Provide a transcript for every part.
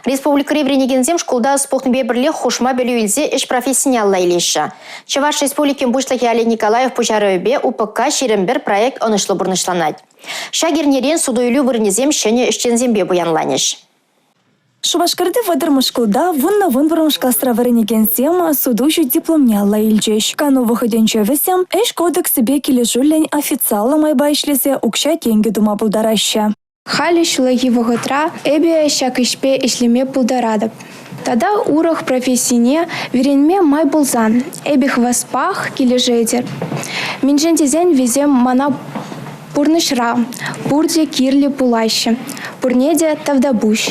Республикӑри вӗренекенсем шкулта ӑс пухнипе пӗрлех хушма пӗлӳ илсе ӗҫ профессине алла илеҫҫӗ. Чӑваш Республикин Пуҫлӑхӗ Олег Николаев пуҫарӑвӗпе УПК-21 проект ӑнӑҫлӑ пурнӑҫланать. Ҫак эрнерен суту-илӳ вырӑнӗсем ҫӗнӗ ӗҫченсемпе пуянланӗҫ. Шупашкарти вӑтӑрмӗш шкулта вуннӑ-вунпӗрмӗш класра вӗренекенсем сутуҫӑ дипломне алла илчӗҫ. Кану вӑхӑтӗнче вӗсем ӗҫ кодексӗпе килӗшӳллӗн официаллӑ майпа ӗҫлесе укҫа-тенкӗ тума пултараҫҫӗ. Халӗ ҫуллахи вӑхӑтра эпӗ ҫак ӗҫпе ӗҫлеме пултаратӑп. Тата урӑх профессине вӗренме май пулсан эпӗ хаваспах килӗшетӗп. Мӗншӗн тесен вӗсем мана пурнӑҫра пурте кирлӗ пулаҫҫӗ. Пурне те тавтапуҫ.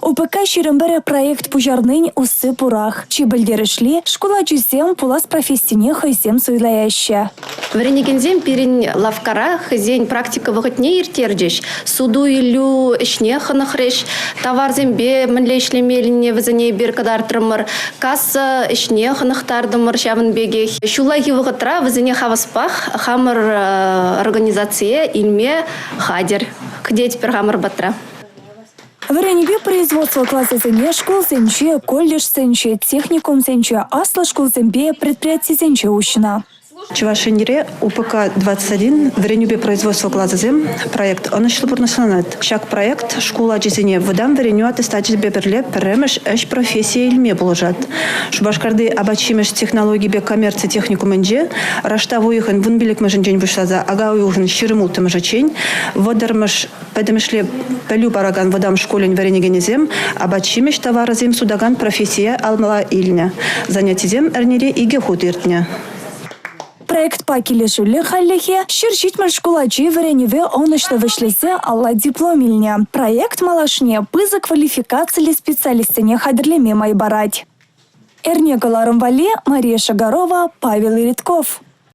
УПК-21 проект пуҫарнин усси пурах. Чи пӗлтерӗшли – шкул ачисем пулас профессине хӑйсем суйлаяҫҫӗ. Вӗренекенсем пирӗн лавккара хӑйсен практика вӑхӑтне ирттерчӗҫ, суту-илӳ ӗҫне хӑнӑхрӗҫ, таварсемпе мӗнле ӗҫлемеллине вӗсене эпир кӑтартрӑмӑр, касса ӗҫне хӑнӑхтартӑмӑр ҫавӑн пекех. Ҫуллахи вӑхӑтра вӗсене хаваспах хамӑр организацие илме хатӗр. Кӗтетпӗр хамӑр патра. Вӗренӳпе производство класӗсене шкулсенче, колледжсенче, техникумсенче, аслӑ шкулсемпе предприятисенче уҫнӑ. Чӑваш Енре УПК-21 вӗренӳпе производство класӗсем проект ӑнӑҫлӑ пурнӑҫланать. Ҫак проект шкул ачисене вӑтам вӗренӳ аттестачӗпе пӗрле пӗрремӗш ӗҫ профессийӗ илме пулӑшать. Шупашкарти апат-ҫимӗҫ технологипе коммерци техникумӗнче раштав уйӑхӗн 15-мӗшӗнчен пуҫласа ака уйӑхӗн 26-мӗшӗччен 30-мӗш Пӗтӗмӗшле пӗлӳ паракан вӑтам шкулӗн вӗренекенӗсем апат-ҫимӗҫ таварӗсем сутакан профессие алла илнӗ. Занятисем эрнере икӗ хут иртнӗ. Проектпа килӗшӳллӗн хальлӗхе 170 шкул ачи вӗренӗве ӑнӑҫлӑ вӗҫлесе алла диплом илнӗ. Проект малашне пысӑк квалификациллӗ специалистсене хатӗрлеме май парать. Эрне кӑларӑм валли Мария Шагарова, Павел Иритков.